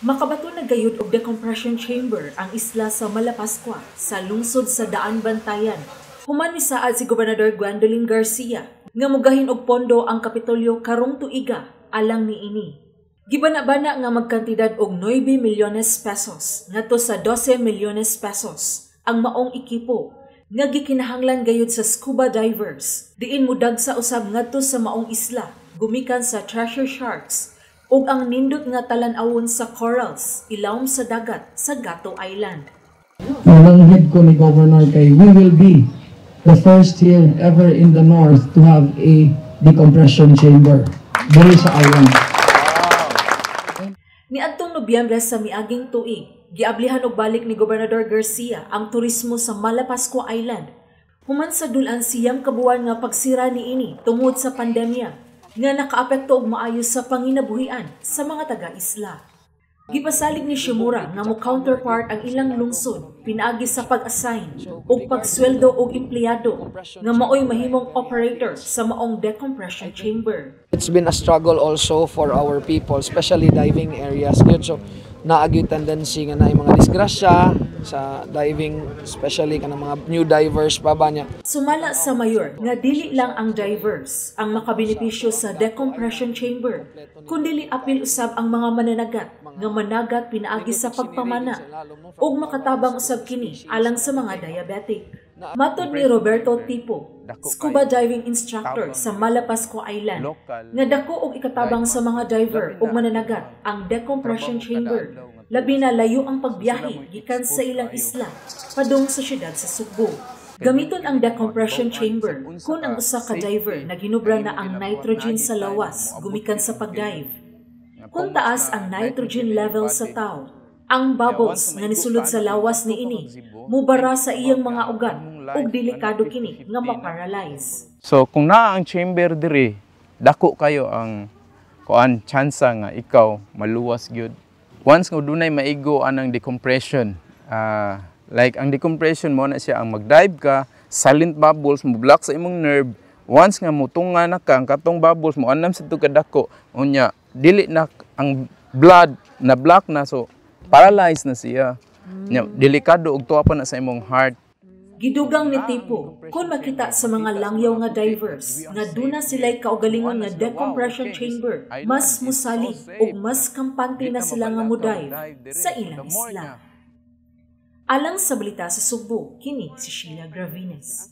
Makabato na gayud og decompression chamber ang isla sa Malapascua sa lungsod sa Daanbantayan. Human misaad si Gobernador Gwendolyn Garcia nga mugahin og pondo ang Kapitolyo karong tuiga alang niini. Gibana-bana nga magkantidad og 9 milyones pesos ngadto sa 12 milyones pesos ang maong ekipo nga gikinahanglan gayud sa scuba divers diin mudagsa usab ngadto sa maong isla gumikan sa thresher sharks ug ang nindot nga talan-awon sa corals ilawom sa dagat sa Gato Island. Nalanghid ko ni Governor kay we will be the first here ever in the north to have a decompression chamber diri sa island. Niadtong Nobyembre sa miaging tuig, giablihan og balik ni Gobernador Garcia ang turismo sa Malapascua Island. Human sa dul-an 9 ka buwan nga pagsira niini tungod sa pandemya nga nakaapekto og maayo sa panginabuhian sa mga taga-isla. Gipasalig ni Shimura nga mo counterpart ang ilang lungsod pinaagi sa pag-assign og pagsweldo og empleyado nga maoy mahimong operator sa maong decompression chamber. It's been a struggle also for our people, especially diving areas. Yun, so naa gyud tendency nga naay mga disgrasya sa diving, especially kanang mga new divers pa ba niya. Sumala sa mayor nga dili lang ang divers ang makabenepisyo sa decompression chamber, kundili apil usab ang mga mananagat nga managat pinaagi sa pagpamana ug makatabang usab kini alang sa mga diabetic. Matod ni Roberto Tipo, scuba diving instructor sa Malapascua Island, nga dako og ikatabang sa mga diver ug mananagat ang decompression chamber, labi na layo ang pagbiyahe gikan sa ilang isla padung sa syudad sa Sugbo. Gamiton ang decompression chamber kung ang usa ka diver naginubra na ang nitrogen sa lawas gumikan sa pagdive. Kung taas ang nitrogen level sa tao, ang bubbles nga nisulod sa lawas niini mubara sa iyang mga ugat ug delikado kini nga ma-paralyze. So kung naa ang chamber diri, dako kayo ang kuan tsansa nga ikaw maluwas gyud. Once nga dunay maigo anang decompression, like ang decompression mo na siya ang mag-dive ka, silent bubbles mo block sa imong nerve. Once nga mutunga na ka ang katong bubbles mo anam sa kadako, unya dili na ang blood na block na, so paralyzed na siya. Nya delikado og tuwa pa na sa imong heart. Gidugang ni Tipo, kung makita sa mga langyaw nga divers nga duna sila'y kaugalingon nga decompression chamber, mas musalig ug mas kampante na sila nga mudive sa ilang isla. Alang sa Balita sa Sugbo, kini si Sheila Gravines.